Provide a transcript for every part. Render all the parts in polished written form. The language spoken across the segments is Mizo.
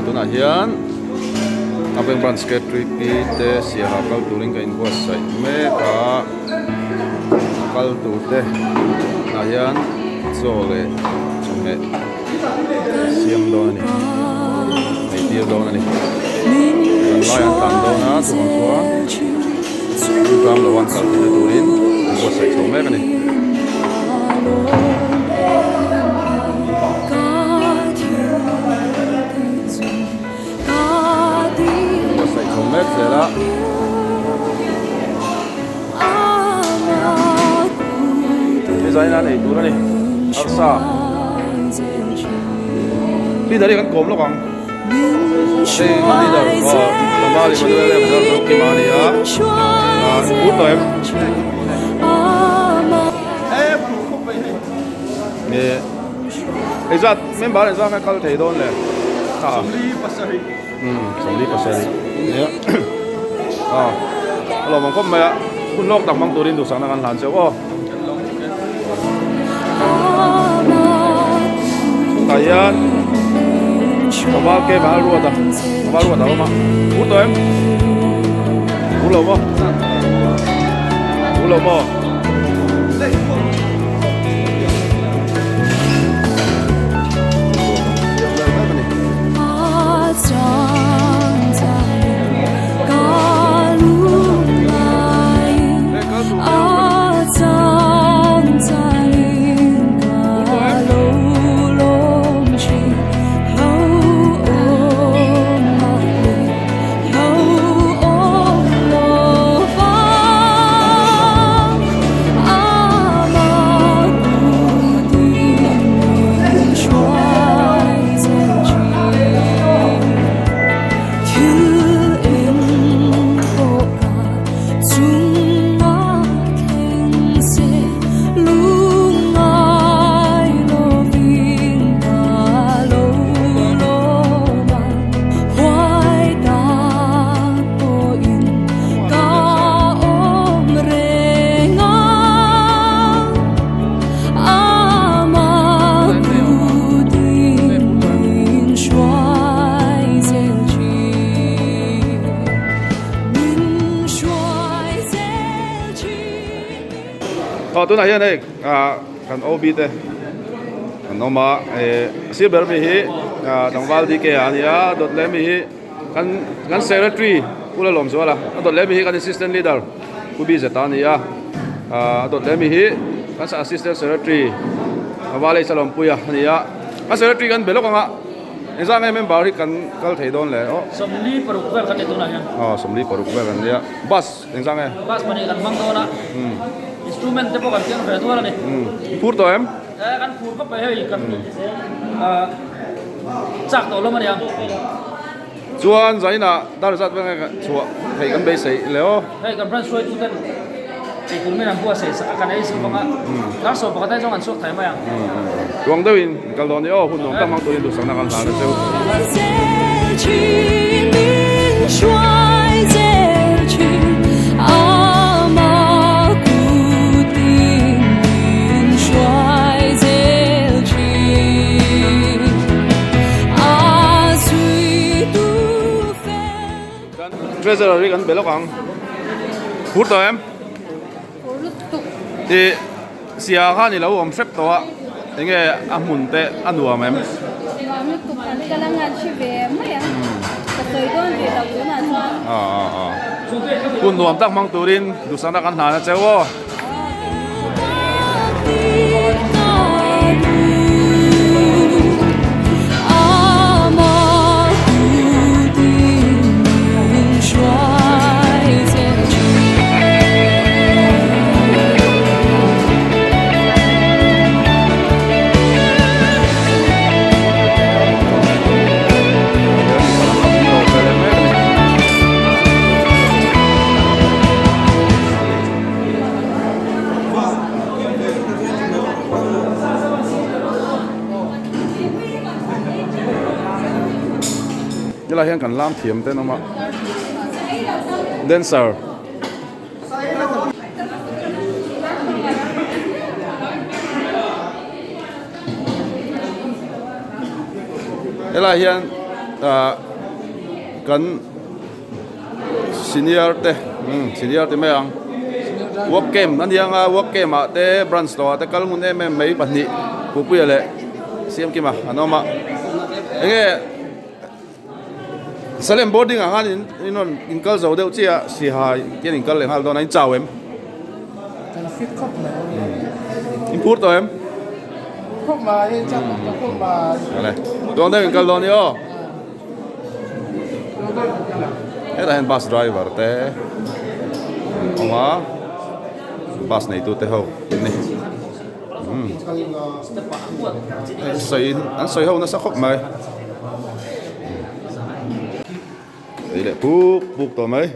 Tunah hian a bank branch K3P te siaha kal turin ka inbuatsaih mek a, a kal tur te ah hian chaw leh chawhmeh siam dawn a ni, ei tir dawn a ni. Zanlai an tlan dawn a chuvang chuan ram lo an kal theihna turin inbuatsaih chho mek a ni. Buatsaih chho mek zel a. Design a nei tur a ni arsa leader hi kan kawm lawk ang hei kan leader aw Tlangval Emmanuel em zar zo kim a ni a ah pur tawh em nge hei zat member engzah nge kal thei dawn le umm sawmli pasarih nia aw a lawm ang khawp mai a hun lawk tak hmang turin duhsakna kan hlan cheu aw tah hian tlangval ke val ruat a tlangval ruat a awm a phur tawh em phur lo maw phur lo maw. Aw tunah hian hei ah kan OB te an awm a eh sir ber mi hi ah tlangval DK a nia dawt leh mi hi kan kan secretary Pu Lalawmzuala a dawt leh mi hi kan assistant leader Pu Bizeta a ni a ah a dawt leh mi hi kan assistant secretary Vale Salawmpuia a ni a kan secretary kan be lawk ang a engzah nge member hi kan kal thei dawn le aw 26 vel kan ni tunah hian aw 26 vel kan nia bus engzah nge bus pahnih kan hmang dawn a instrument te pawh kan keng ve nual a ni phur tawh em eh kan phur khawp mai hei kan ah chak tawh hlawm a nia. Chuan zainah dar zat vel nge chhuah theih kan beisei le aw. Hei kan branch hruaitu ten eitur min an buatsaih sak a kan ei zuk ang a, dar sawm pakhat aizawng an chhuak thei mai ang. Tuang deuhin kal dawn ni aw, hun nuam tak hmang turin duhsakna kan hlan a cheu. Treasurer hi kan be lawk ang. Phur tawh em? Phur lutuk. I sia khan i lo awm hrep tawh a, enge a hmun te a nuam em? Nuam lutuk kan kal anga an hre ve mai ang. Ka sawi dawn rih lo tunah chuan. Hun nuam tak hmang turin duhsakna kan hlan a cheu aw. Helai hian kan lam thiam te an awm a dancer helai hian. ah kan senior te senior ti mai ang work camp a nia nga work camp ah te branch tawh ah te kal ngun em em mai pahnih Pupuia leh Siamkima an awm a enge Salem boarding ah khan in in rawn in kal zo deuh chiah a sihai hian in kal leh nghal dawn a in chau em? Kan fit khawp mai. In phur tawh em? Khawp mai, chak tak khawp mai. Awle, dawn deuh in kal dawn i aw. Hetah hian bus driver te an awm a, bus neitu te ho an ni. Sawi an sawi ho nasa khawp mai. Ei leh puk puk tawh mai.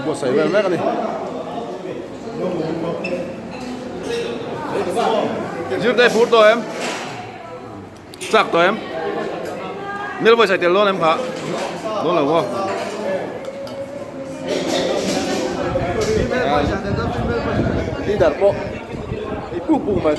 Buatsaih vel mek a ni. Zirte phur tawh em? Chak tawh em? Mil vawi sai tel dawn em kha? Dawn lo maw? Leader pawh ei puk puk mai.